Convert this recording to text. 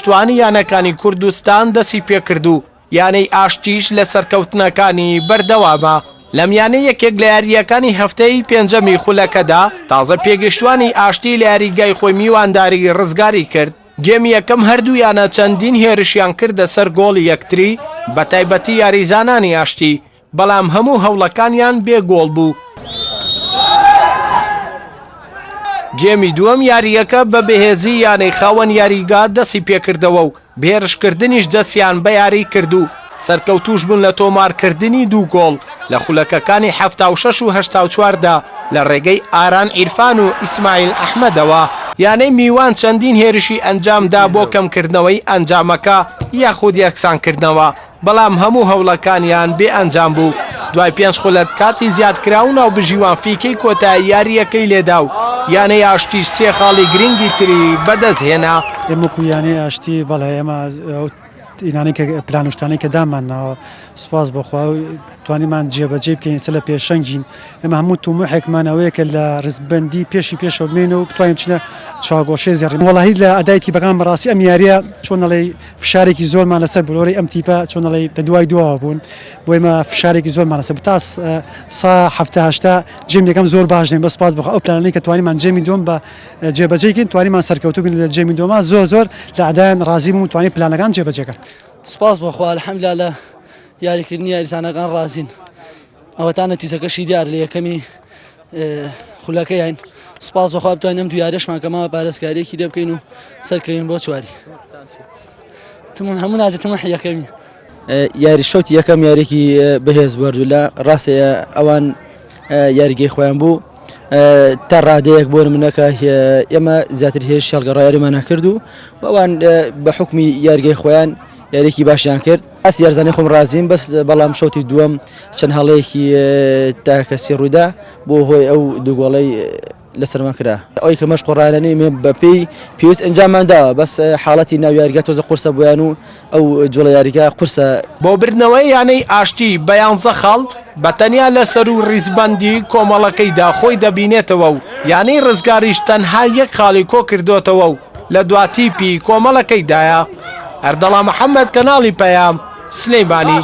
پێگەیشتووانی یانەکانی کوردستان دەستی پێکرد و یانەی ئاشتیش لە سەرکەوتنەکانی بەردەوامە. لە میانەی یەکێک لە یارییەکانی هەفتەی پێنجەمی خولەکەدا، تازە پێگەیشتووانی ئاشتی لە یاریگای خۆی میوانداری ڕزگاری کرد. گێمی یەکەم هەردوو یانە چەندین هێرشیان کردە سەر گۆڵی یەکتری، بەتایبەتی یاریزانانی ئاشتی، بەڵام هەموو هەوڵەکانیان بێ گۆڵ بوو. گێمی دووەم یارییەکە بە بەهێزی یانەی خاوەن یاریگا دەستی پێکردەوە و بەهێرشکردنیش دەستیان بە یاری کرد و سەرکەوتووش بوون لە تۆمارکردنی دوو گۆڵ لە خولەکەکانی 76 و 84 دا لە ڕێگەی ئاران عیرفان و ئیسماعیل ئەحمەدەوە. یانەی میوان چەندین هێرشی ئەنجامدا بۆ کەمکردنەوەی ئەنجامەکە یاخود یەکسانکردنەوە، بەڵام هەموو هەوڵەکانیان بێ ئەنجام بوو، دوای پێنج خولەک کاتی زیادکراو ناوبژیوان فیکەی کۆتایی یارییەکەی لێدا و یانەی ئاشتیش سێ خاڵی گرنگی تری بەدەستهێنا. ئێمە وەکو یانەی ئاشتی بەڵێ ئێمە ئەو ئینانەی کە پلان و شتانەی کە دامان ناوە سوپاس بۆ خوا توانیمان جێبەجێ بکەین ئێستا لە پێشەنگین ئێمە هەموو تومحێکمان ئەوەیە کە لە ڕیزبەندی پێشی پێشەوە بمێنەوە و بتوانین بچینە چوارگۆشەی زێڕین وەڵاهی لە ئەدای تیپەکان بەڕاستی ئەم یارییە چۆن ئەڵێی فشارێکی زۆرمان لەسەر بلۆرەی ئەم تیپە چۆن ئەڵێی لە دوای دواوە بوون بۆ ئێمە فشارێکی زۆرمان لەسەر بوو تا سا حەفتا هەشتا جێمی یەکەم زۆر باش دێن بەس سوپاس بۆ خوا ئەو پلانەی کە توانیمان جێمی دووەم بە جێبەجێ کەین توانیمان سەرکەوتوو بین لە جێمی دووەما زۆر زۆر لە ئەدایان ڕازی بووم و توانی پلانەکان جێبەجێ کەن. سوپاس بۆ خوا الحمدللە لە یاریکردنی یاریزانەکان ڕازین ئەوەتا نەتیجەکەشی دیار لە یەکەمی خولەکەیان سپاس بەخوا بتوانین ئەم دوو یاریشمان کە ماوە پارێزکاریەکی لێ بکەین و سەرکەوین بۆ چواری تمون هەموو نادە تموح یەکەمی. یاری شەوتی یەکەم یاریکی بەهێز بەردولا ڕاستە ئەوان یاریگەی خۆیان بوو تا ڕادەیەک بۆ منەکە ئێمە زیاتر هێرش هەڵگەڕا یاریمانە کرد و ئەوان بە حکمی یاریگەی خۆیان یاریکی باشیان کرد ئەس یارزانی خۆم ڕازیم بەس بەڵام شەوتی دووەم چەند هەڵەیەکی تاکەسی ڕوویدا بۆ هۆی ئەو دوو گۆڵەی لەسەرمان کرا ئەوەی کە مەشق و ڕاهێنانی مێ بەپێی پێویست ئەنجاممان داوە بەس حاڵەتی ناو یاریگا تۆزە قورسە بۆیان و ئەو جوڵە یاریگا قورسە. بۆ بردنەوەی یانەی ئاشتی بە یانزە خاڵ بە تەنیا لە سەروو ریزبەندی کۆمەڵەکەیدا خۆی دەبینێتەوە و یانەی رزگاریش تەنها یەک خاڵی کۆکردۆتەوە و لە دوا تیپی کۆمەڵەکەیدایە. ئەردەڵان محەمەد کەناڵی پەیام، سلێمانی.